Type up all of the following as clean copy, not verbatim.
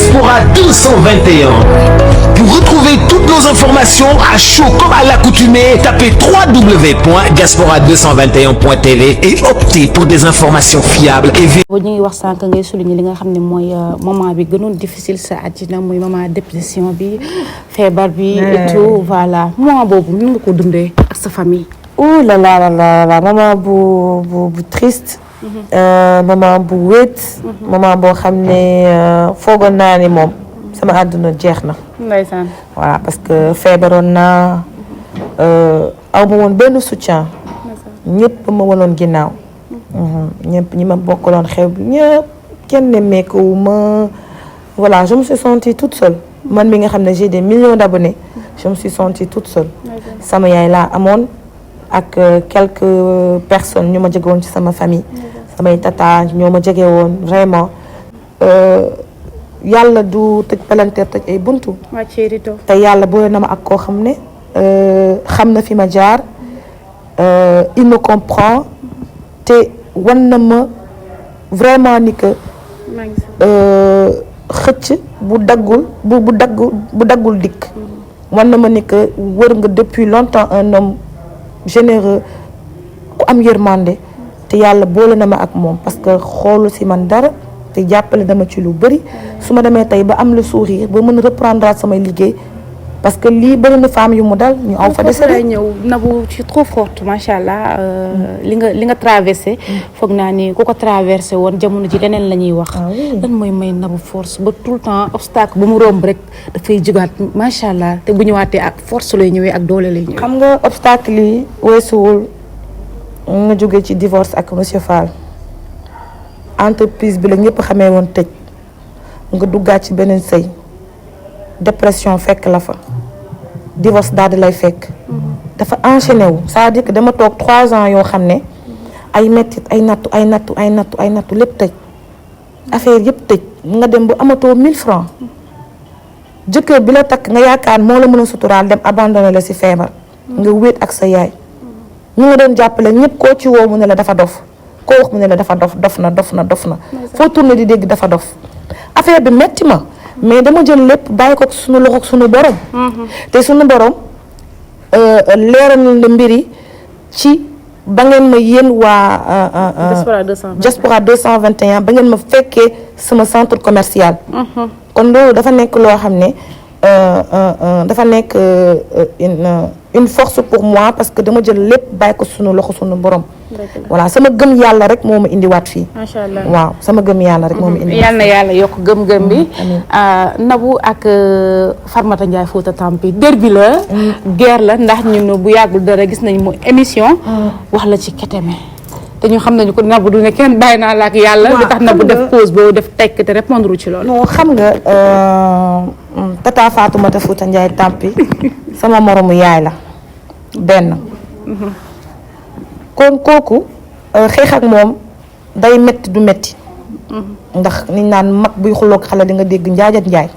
Diaspora 221. Pour retrouver toutes nos informations à chaud comme à l'accoutumée, tapez www.diaspora221.tv et optez pour des informations fiables et vérifiées. ñu ngi wax sànq ngay souligner li nga xam ne mooy moment bi gënoon difficile sa àddina muy moment dépression bi feebar bi et tout voilà moment boobu nu nga ko dundee ak sa famille. ouh là là là là moment bu triste. moment bu wéet. moment boo xam ne foogoon naa ni moom sama àdduna jeex na. ndeysaan. voilà parce que feebaroon naa aw ma woon benn soutien. ñëpp ma wanoon ginnaaw. ñëpp ñi ma bokkaloon xew bi ñëpp kenn nemmeeku ma voilà je me suis sentie toute seule man mi nga xam ne j'ai des millions d'abonnés je me suis sentie toute seule. sama yaay laa amoon ak quelques personnes ñu ma jege woon ci sama famille. samay tata ñoo ma jege woon vraiment yàlla du tëj palanteer tëj ay buntu. te yàlla boole na ma ak koo xam ne xam na fi ma jaar il me comprend te wan na ma vraiment ni que xëcc bu daggul dikk. wan na ma ni que wër nga depuis longtemps un homme généreux ku am yërmande te yàlla boole na ma ak moom parce que xoolu si man dara te jàppale dama ci lu bëri su ma demee tey ba am le sourire ba mën a reprendre samay liggéey parce que lii bëri na femme yu mu dal ñu aw fa décédé ñëw Nabou ci trop forte macha allah li nga traversé foog naa ni ku ko traversé woon jamono ji leneen la ñuy wax. lan mooy may Nabou force ba tout le temps obstacle bu mu romb rek dafay jugaat macha allah te bu ñëwaatee ak force lay ñëwee ak doole lay ñëwee. xam nga obstacle yi weesuwul nga jóge ci divorce ak monsieur Fall entreprise bi la ñëpp xamee woon tëj nga duggaat ci beneen sëy dépression fekk la fa divorce daal di lay fekk. dafa enchaîné wu c'est-à-dire que dama toog 3 ans yoo xam ne ay mettit ay nattu lépp tëj affaire yëpp tëj nga dem bu amatoo 1000 francs jëkkër bi la takk nga yaakaar moo la mën a suturaal dem abandonné la ci feebar nga wéet ak sa yaay ñu nga doon jàppale ñëpp koo ci woo mu ne la dafa dof koo wax mu ne la dafa dof na foo tourné di dégg dafa dof affaire bi metti ma mais dama jël lépp bàyyi ko suñu loxo suñu borom. te suñu borom leeral na mbiri ci ba ngeen ma yéen waa. Diaspora 221 ba ngeen ma fekkee sama centre commercial. kon loolu dafa nekk loo xam ne dafa nekk une force pour moi parce que dama jël lépp bàyyi ko suñu loxo suñu borom. voilà sama gëm yàlla rek moo ma indiwaat fii. macha allah waaw sama gëm yàlla rek moo ma indiwaat. yal na yàlla yokk gëm-gëm bi. Nabou ak Farmata Ndiaye Fouta Tampi derby la. guerre la ndax ñun bu yàggul dara gis nañ mu émission. wax la ci Keteme. te ñu xam nañu ko Nabou du ne kenn bàyyi naa la ak yàlla. li tax Nabou def pause boobu def tekk te répondre ci loolu. non xam nga tata Fatoumata Fouta Ndiaye Tampi sama moromu yaay la benn. kon kooku xeex ak moom day metti du metti ndax niñ naan mag buy xuloog xale di nga dégg njaajat njaay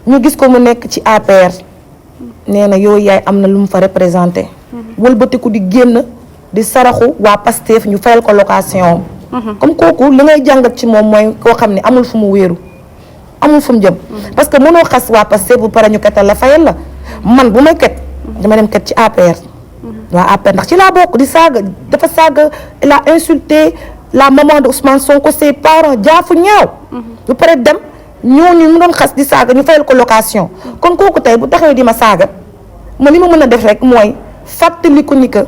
ñu gis ko mu nekk ci APR nee na yooyu yaay am na lu mu fa représenté wëlbatiku di génn di saraxu waa Pastef ñu fayal ko location comme kooku li ngay jàngat ci moom mooy koo xam ne amul fu mu wéeru amul fu mu jëm parce que mënoo xas waa Pastef bu pare ñu ketal la fayal la man bu may ket dama dem ket ci APR waa APR ndax ci laa bokk di saaga dafa saaga il a insulté la maman de Ousmane Sonko ses parents jaafu ñaaw bu pare dem ñooñu mu doon xas di saaga ñu fayal ko location kon kooku tey bu taxawee di ma saaga ma li ma mën a def rek mooy fàttaliku ni que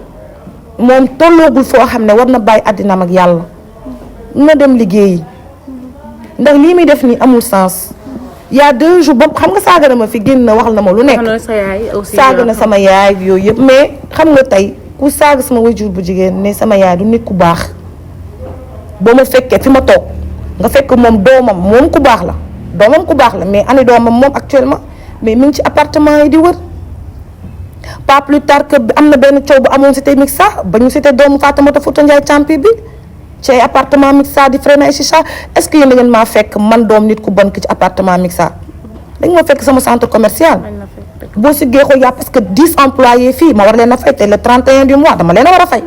moom tolloogul foo xam ne war na bàyyi àddinaam ak yàlla na dem liggéeyi ndax lii muy def nii amul sens y a 2 jours ba xam nga saaga na ma fi génn na waxal na ma lu nekk saaga na sama yaay yooyu yëpp mais xam nga tey ku saaga sama waajur bu jigéen ne sama yaay du nit ku baax boo ma fekkee fi ma toog nga fekk moom doomam moom ku baax la mais ani doomam moom actuellement mais mi ngi ci appartement yi di wër pas plus tard que am na benn coow bu amoon cité Mixa ba ñu cité doomu Fatoumata Fouta Ndiaye Tampi bi ci ay appartement Mixa di freiné ay chicha est-ce que yéen da ngeen maa fekk man doom nit ku bon ki ci appartement Mixa dañ ma fekk sama centre commercial boo si géexoo yaa parce que 10 employés fii ma war leen a fay te le 31 du mois dama leen a war a fay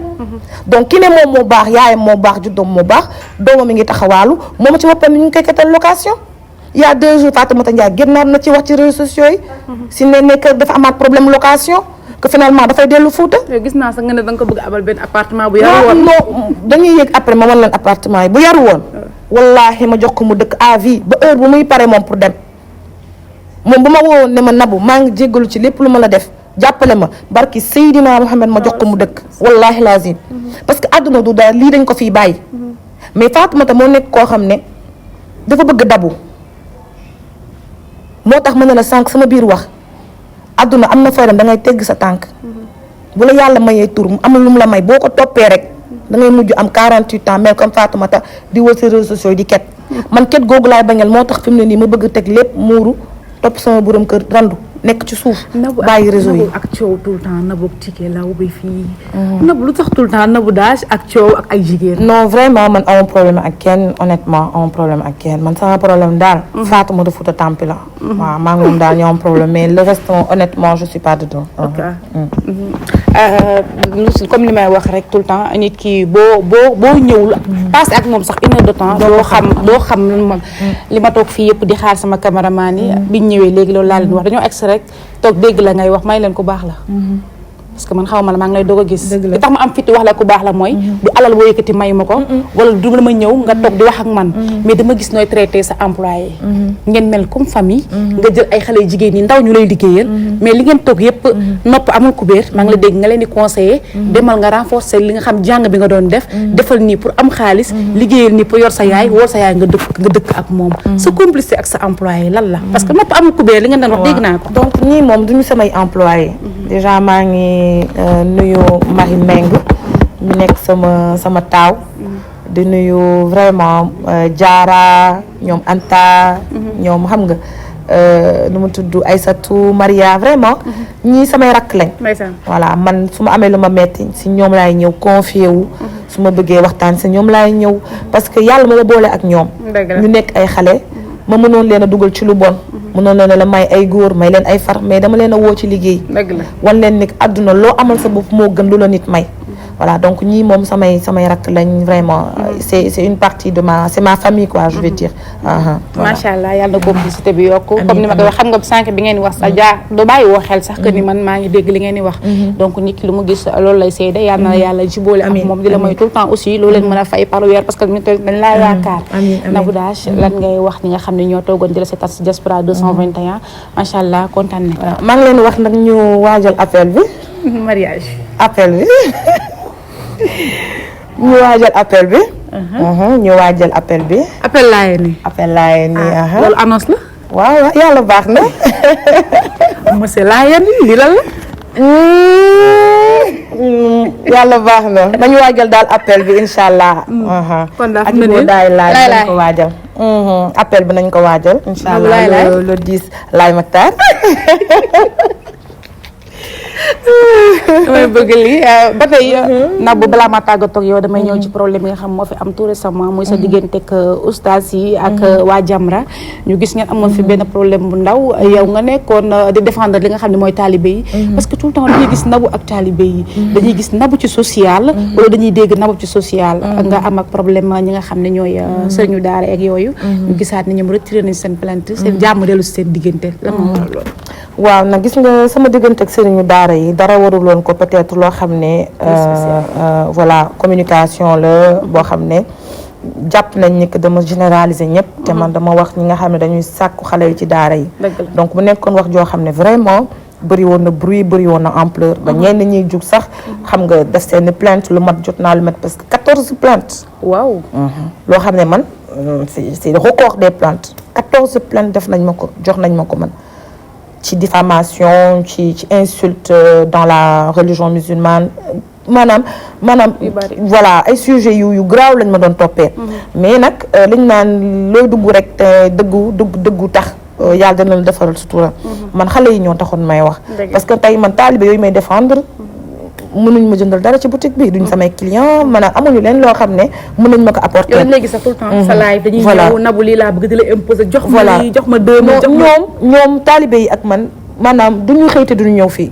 donc ki ne moom moo baax yaayam moo baax juddoom moo baax doomam mi ngi taxawaalu moom ci boppam mi ngi koy ketal location il y a 2 jours Fatoumata Ndiaye génnaat na ci wax ci réseaux sociaux yi si ne nekk dafa amaat problème location que finalement dafay dellu Fouta. gis naa sax nga ne da nga ko bëgg abal benn appartement bu yaru woon. non dañuy yëg après ma wan leen appartement yi bu yaru woon wallaahi ma jox ko mu dëkk à vie ba heure bu muy pare moom pour dem moom bu ma woowoon ne ma Nabou maa ngi jéggalu ci lépp lu ma la def jàppale ma barki Seydina Mohamed ma jox ko mu dëkk wallaahi lazim parce que àdduna du dara lii dañ ko fiy bàyyi mais Fatoumata moo nekk koo xam ne dafa bëgg dabu moo tax ma ne la sànq sama biir wax àdduna am na fooy dem da ngay tegg sa tànk bu la yàlla mayee tur am na lu mu la may boo ko toppee rek da ngay mujj am 48 ans mais comme Fatoumata di wër si réseaux sociaux yi di ket man ket googu laay bañal moo tax fi mu ne nii ma bëgg teg lépp muuru topp sama borom kër randu nekk ci suuf bàyyi réseau yi ak coow tout le temps Nabou ak Tické law bi fii Nabou lu tax tout le temps Nabou daaj ak coow ak ay jigéen non vraiment man amoon problème ak kenn honnêtement amoon problème ak kenn man sama problème daal Fatoumata Fouta Tampi la waaw maa ngi moom daal ñoo am problème mais le reste honnêtement je suis pas dedans comme li may wax rek tout le temps nit ki boo ñëwul passé ak moom sax 1 heure de temps doo xam li ma toog fii yëpp di xaar sama caméraman yi biñ ñëwee léegi loolu laa leen wax dañoo egsi rek toog dégg la ngay wax may leen ku baax la parce que man xaw ma la maa ngi lay doog a gis li tax ma am fitti wax la ku baax la mooy du alal boo yëkkati mayu ma ko wala du dama ñëw nga toog di wax ak man mais dama gis nooy traité sa employé ngeen mel comme famille nga jël ay xale jigéen ñi ndaw ñu lay liggéeyal mais li ngeen toog yëpp nopp amul kubéer maa ngi la dégg nga leen di conseiller demal nga renforcer li nga xam jàng bi nga doon def defal nii pour am xaalis liggéeyal nii pour yor sa yaay woo sa yaay nga dëkk ak moom sa complicité ak sa employé lan la parce que nopp amul kubéer li ngeen doon wax dégg naa ko donc ñii moom duñu samay employé déjà maa ngi nuyu Marie Meng mi nekk sama taaw di nuyu vraiment Diarra ñoom Anta ñoom xam nga nu mu tudd Aïssatou Maria vraiment ñii samay rakk lañ voilà man su ma amee lu ma metti si ñoom laay ñëw confier wu su ma bëggee waxtaan si ñoom laay ñëw parce que yàlla ma boole ak ñoom ñu nekk ay xale ma mënoon leen a dugal ci lu bon mënoon leen a may ay góor may leen ay far mais dama leen a woo ci liggéey wan leen ni àdduna loo amal sa bopp moo gën lu la nit may voilà donc ñii moom samay rakk lañ vraiment c'est une partie de c'est ma famille quoi je vais dire macha allah yàlla na complicité bi yokku comme ni ma koy wax xam nga sànq bi ngeen di wax sax doo bàyyi woo xel sax que ni man maa ngi dégg li ngeen di wax donc nit ki lu mu gis loolu lay seede yal na yàlla jubóole ak moom di la may tout le temps aussi loolu leen mën a fay par weer parce que dañ laa yaakaar Nabou Dash lan ngay wax ñi nga xam ne ñoo toogoon di la seetaan si Diaspora 221 macha allah kontaan na maa ngi leen wax nag ñu waajal appel bi mariage appel bi ñu waajal appel bi. ñu waajal appel bi. appel laayee nii. appel laayee nii. loolu annonce la. waaw yàlla baax na. monsieur laayee nii lii lan la. yàlla baax na nañu waajal daal appel bi incha allah. kon daal ak boo daay laay nañ ko waajal. appel bi nañ ko waajal. incha allah le 10 laay Mactar. damay bëgg lii ba tey Nabou balaa ma tàggatoo ak yow damay ñëw ci problème yi nga xam moo fi am tout récemment muy sa diggante ak oustaz yi ak waa Jamra ñu gis ngeen amoon fi benn problème bu ndaw yow nga nekkoon di défendre li nga xam ne mooy talibé yi parce que tout le temps dañuy gis Nabou ak talibé yi dañuy gis Nabou ci social wala dañuy dégg Nabou ci social nga am ak problème ñi nga xam ne ñooy sëriñu daara ak yooyu ñu gisaat ne ñoom retiré nañ seen plainte seen jàmm dellu si seen diggante la moo waral loolu waaw nag gis nga sama diggante ak sëriñu daara yi dara warul woon ko peut-être loo xam ne voilà communication la boo xam ne jàpp nañ ni que dama généraliser ñëpp te man dama wax ñi nga xam ne dañuy sàkku xale yi ci daara yi donc mu nekkoon wax joo xam ne vraiment bëri woon na bruit bëri woon na ampleur ba ñenn ñiy jug sax xam nga def seen plainte lu mat jot naa lu mat parce que 14 plaintes waaw loo xam ne man c'est le record des plaintes 14 plaintes def nañ ma ko jox nañ ma ko man ci diffamation ci insulte dans la religion musulmane maanaam voilà ay sujets yu graaw lañ ma doon toppee mais nag liñ naan looy dugg rek te dëggu tax yàlla dana la defaral sutura man xale yi ñoo taxoon may wax parce que tey man taalibe yooyu may défendre mënuñ ma jëndal dara ci boutique bi duñ samay client maanaam amuñu leen loo xam ne mën nañ ma ko apporter. yow léegi sax tout le temps sa live dañuy ñëw Nabou lii laa bëgg di la imposer jox ma lii jox ma 2000 jox ma ñoom taalibe yi ak man maanaam duñu xëy te duñu ñëw fii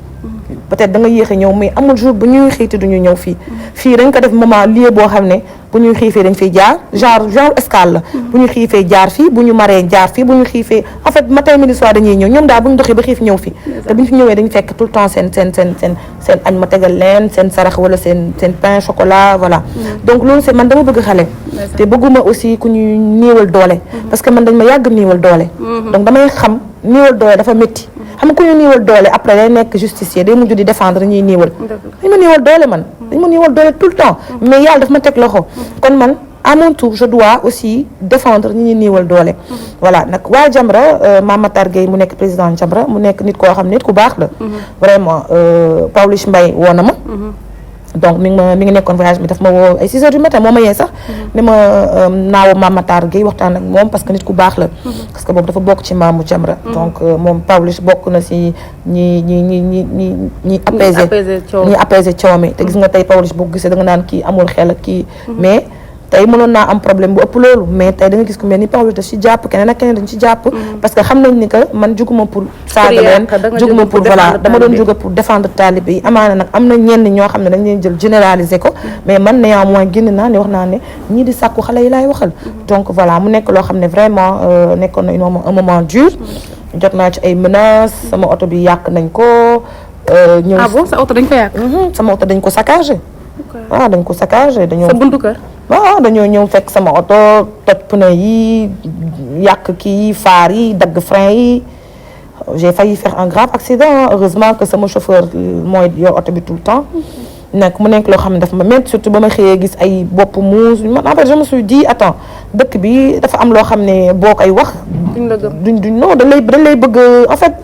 peut-être da nga yéex a ñëw mais amul jour bu ñuy xëy te duñu ñëw fii dañ ko def moment lieu boo xam ne bu ñu xiifee dañ fiy jaar genre escale la. bu ñu xiifee jaar fii bu ñu maree jaar fii bu ñu xiifee en fait matin midi soir dañuy ñëw ñoom daal bu ñu doxee ba xiif ñëw fi te bu ñu fi ñëwee dañu fekk tout le temps seen añ ma tegal leen seen sarax wala seen pain chocolat voilà. donc loolu c'est man dama bëgg xale. te bëgguma aussi ku ñuy néewal doole. parce que man dañ ma yàgg néewal doole. donc damay xam néewal doole dafa métti. xam nga ku ñu néewal doole après day nekk justicier day mujj di défendre ñuy néewal. dañ ma néewal doole man. dañ ma néewal doole tout le temps. mais yàlla daf ma teg loxo. kon man à mon tour je dois aussi défendre ñi ñuy néewal doole. voilà nag waa Jamra Mame Matar Gueye mu nekk président Jamra mu nekk nit koo xam nit ku baax la. vraiment Pawlish Mbaye woo na ma. donc mi ngi nekkoon voyage bi daf ma woo ay 6 heures du matin moo ma yee sax ne ma naaw Mame Matar Gueye waxtaan ak moom parce que nit ku baax la. parce que boobu dafa bokk ci maamu Jamra. donc moom Pawlish bokk na si ñi apaiser coow mi te gis nga tey Pawlish boo ko gisee da nga naan kii amul xel ak kii. mais tey mënoon naa am problème bu ëpp loolu mais tey da nga gis ku mel ni Pawlish daf ci jàpp keneen ak keneen dañ ci jàpp. parce que xam nañ ni que man juguma pour saaga leen juguma pour voilà dama doon jóge pour défendre talibé yi amaana nag am na ñenn ñoo xam ne dañ leen jël généraliser ko mais man néanmoins génn naa ne wax naa ne ñii di sàkku xale yi laay waxal. donc voilà mu nekk loo xam ne vraiment nekkoon na un moment dur. jot naa ci ay menaces sama oto bi yàq nañ ko. ñëw ah bon sa oto dañ ko yàq. sama oto dañ ko saccagé. waaw dañ ko saccagé dañoo. sa buntu kër. waaw dañoo ñëw fekk sama oto toj pneu yi yàq kii faar yi dagg frein yi j'ai failli faire un grave accident heureusement que sama chauffeur mooy yor oto bi tout le temps. nekk mu nekk loo xam ne dafa ma métti surtout ba ma xëyee gis ay bopp muus man en fait je me suis dit attends dëkk bi dafa am loo xam ne boo koy wax. duñ non dañ lay bëgg en fait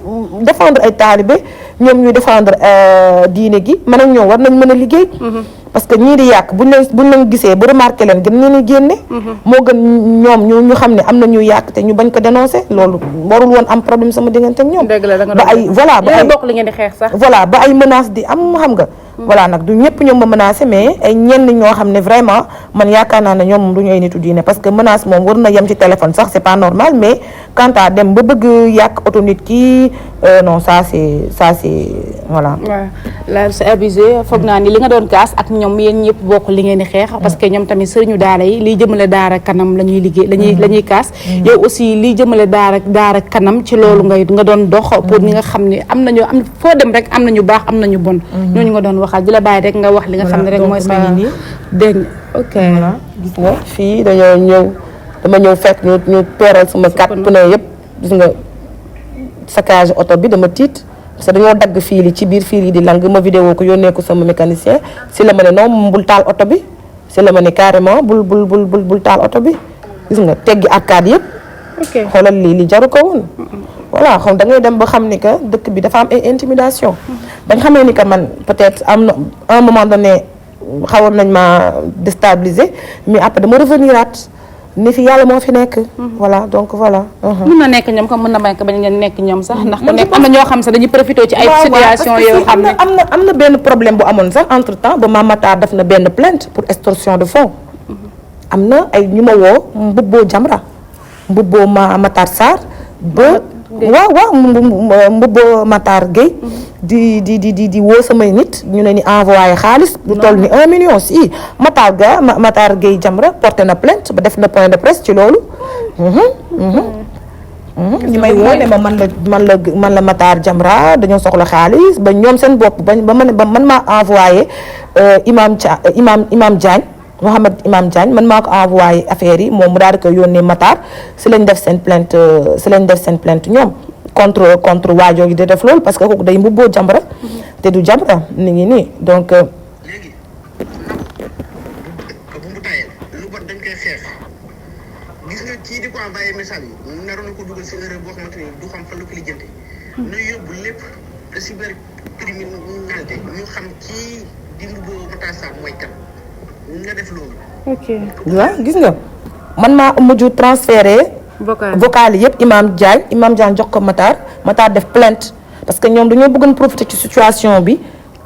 défendre ay taalibe ñoom ñuy défendre diine gi man ak ñoom war nañ mën a liggéey. parce que ñii di yàq buñ leen gisee bu remarqué leen gën leen a génne. moo gën ñoom ñu xam ne am na ñuy yàq te ñu bañ ko dénoncé loolu warul woon am problème sama diggante ak ñoom. dëgg la da nga ba ay voilà ba ay bokk li ngeen di xeex sax. voilà ba ay menaces di am xam nga. voilà nag du ñëpp ñoom ma menacé mais ay ñenn ñoo xam ne vraiment man yaakaar naa ne ñoom du ñu ay nitu diine parce que menace moom war na yem ci téléphone sax c'est pas normal mais quant à dem ba bëgg yàq oto nit ki non ça c'est voilà. waaw là c'est abusé foog naa ni li nga doon kaas ak ñoom yéen ñëpp bokk li ngeen di xeex. parce que ñoom tamit sëriñu daara yi liy jëmale daara kanam la ñuy liggéey la ñuy kaas. yow aussi liy jëmale daara kanam ci loolu nga doon dox. pour ñi nga xam ne am nañu foo dem rek am nañu baax am nañu bon. ñooñu nga doon waxal di la bàyyi rek nga wax li nga xam ne rek mooy sa dégg ok voilà gis nga fii dama ñëw fekk ñu peeral sama 4 pneu yëpp gis nga saccage oto bi dama tiit parce que dañoo dagg fii li ci biir fii yi di lang ma vidéo ko yónnee ko sama mécanicien si la ma ne non bul taal oto bi si la ma ne carrément bul taal oto bi gis nga teggi arcade yëpp xoolal li jaru ko woon voilà xam da ngay dem ba xam ni que dëkk bi dafa am ay intimidation bañ xamee ni que man peut-être am na un moment donné xawoon nañ ma déstabiliser mais après dama revenir at ni fi yàlla moo fi nekk. voilà donc voilà. mën na nekk ñoom comme mën na nekk bañ ngeen nekk ñoom sax ndax ku nekk am na ñoo xam sax dañuy profité ci ay situation yoo xam ne am na benn problème bu amoon sax entre temps ba Mame Matar def na benn plainte pour extorsion de fonds. am na ay ñu ma woo mbubboo Jamra mbubboo Matar Sarr ba waaw mbubboo Matar Gueye di woo samay nit ñu ne ni envoyé xaalis lu toll ni 1 million si Matar Gueye Jamra porté na plainte ba def na point de presse ci loolu ñi may woo ne ma man la Matar Jamra dañoo soxla xaalis ba ñoom seen bopp ba man maa envoyé imam Diagne Mouhamed Imam Diagne man maa ko envoyé affaire yi moom mu daal di ko yónnee Matar si lañ def seen plainte ñoom contre waajoo yi di def loolu parce que kooku day mbubboo Jamra te du Jamra ni ngi nii donc léegi bu mu tayee lu bon dañ koy xeex gis nga kii di ko envoyé message yi naroon na ko dugal si erreur boo xamante ni du xam fan la ko lijjante na yóbbu lépp de cybercriminalité ñu xam kii di mbubboo Matar Sarr mooy kan nga def loolu. ok waaw gis nga man maa mujj transféré vocal yi yëpp Imam Diagne jox ko Matar def plainte parce que ñoom dañoo bëggoon profiter ci situation bi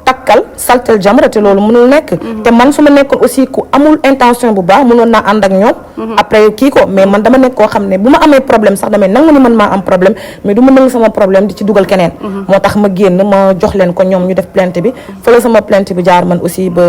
takkal saltel Jamra te loolu mënul nekk. te man su ma nekkoon aussi ku amul intention bu baax mënoon naa ànd ak ñoom. après kii ko mais man dama nekk koo xam ne bu ma amee problème sax damay nangu ni man maa am problème mais du ma nangu sama problème di ci dugal keneen. moo tax ma génn ma jox leen ko ñoom ñu def plainte bi fële sama plainte bi jaar man aussi ba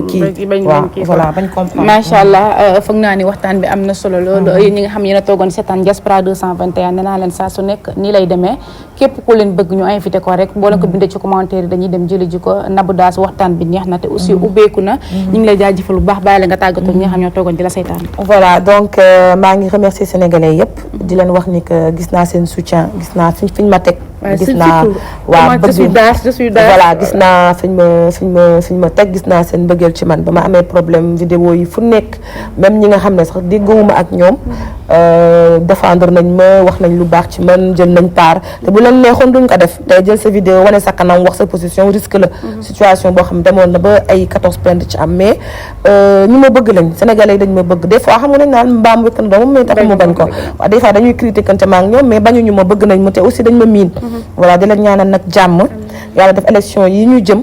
kii. waaw voilà bañ comprendre. macha allah foog naa ni waxtaan bi am na solo loolu yéen ñi nga xam yéen a toogoon seetaan Diaspora 221 nee naa leen saa su nekk nii lay demee képp ku leen bëgg ñu invité ko rek boo leen ko bindee ci commentaire yi dañuy dem jëli ji ko Nabou Dash waxtaan bi neex na te aussi ubbeeku na ñu ngi lay jaajëfal bu baax bàyyi la nga tàggatoo ñi nga xam ñoo toogoon di la saytaan. voilà donc maa ngi remercier sénégalais yëpp di leen wax ni que gis naa seen soutien gis naa fiñ ma teg. gis naa waaw bëgg voilà gis naa fiñ ma teg gis naa seen bëggeel ci man ba ma amee problème vidéo yi fu nekk même ñi nga xam ne sax dégguma ak ñoom défendre nañ ma wax nañ lu baax ci man jël nañ part te bu leen neexoon duñ ko def tey jël sa vidéo wane sa kanam wax sa position risque la situation boo xam demoon na ba ay 14 plainte ci am mais ñu ma bëgg lañ sénégalais yi dañ ma bëgg des fois xam nga nañ naan mbaam wékk na doomam mais taxu mu bañ ko waaw des fois dañuy critiquer ma ak ñoom mais bañuñu ma bëgg nañ ma te aussi dañ ma miin voilà di leen ñaanal nag jàmm yàlla def élection yi ñu jëm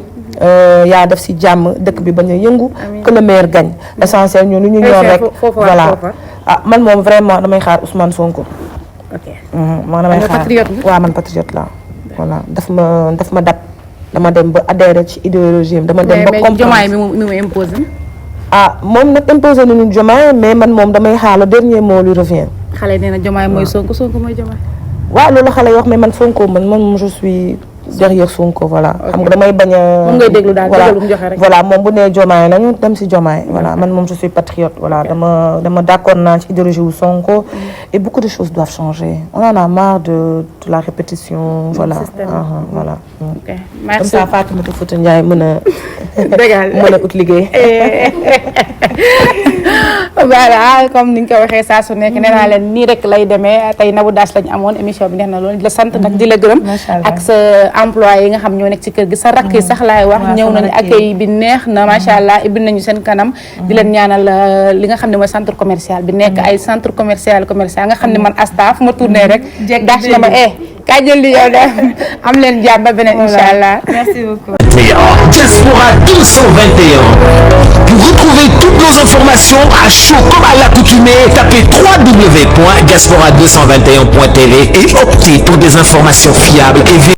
yaa def si jàmm dëkk bi bañ a yëngu que le meilleur gagne l'essentiel ñun lu ñu ñor rek voilà man moom vraiment damay xaar Ousmane Sonko man damay xaar waaw man patriote la voilà daf ma dab dama dem ba adhéré ci idéologie dama dem ba comprendre Diomaye mi mu imposé moom nag imposé nañu Diomaye mais man moom damay xaar le dernier mot lui revient xale nee na Diomaye mooy Sonko mooy Diomaye waaw loolu xale yoo xam mais man Sonko man je suis derrière Sonko voilà xam nga damay bañ a moom ngay déglu daal voilà moom bu nee Diomaye nañu dem si Diomaye voilà man moom je suis patriote voilà dama d'accord naa ci idéologie wu Sonko et beaucoup de choses doivent changer on en a marre de la répétition voilà voilà merci comme ça Fatoumata Fouta Ndiaye mën a ut liggéey voilà comme ni nga ko waxee saa su nekk nee naa leen nii rek lay demee tey Nabou Dash lañ amoon émission bi neex na loolu di la sant nag di la gërëm ak sa employé yi nga xam ñoo nekk ci kër gi sa rakk yi sax laay wax ñëw nañu accueil bi neex na macha allah ibbi nañu seen kanam di leen ñaanal li nga xam ne mooy centre commercial bi nekk ay centre commercial nga xam ne man asta fu ma tourné rek Dash na ma kaa jël li yow de am leen jàmm ba beneen incha allah. merci beaucoup. Diaspora 221. Pour retrouver toutes nos informations à chaud comme à l'accoutumée, tapez www.diaspora221.tv et optez pour des informations fiables et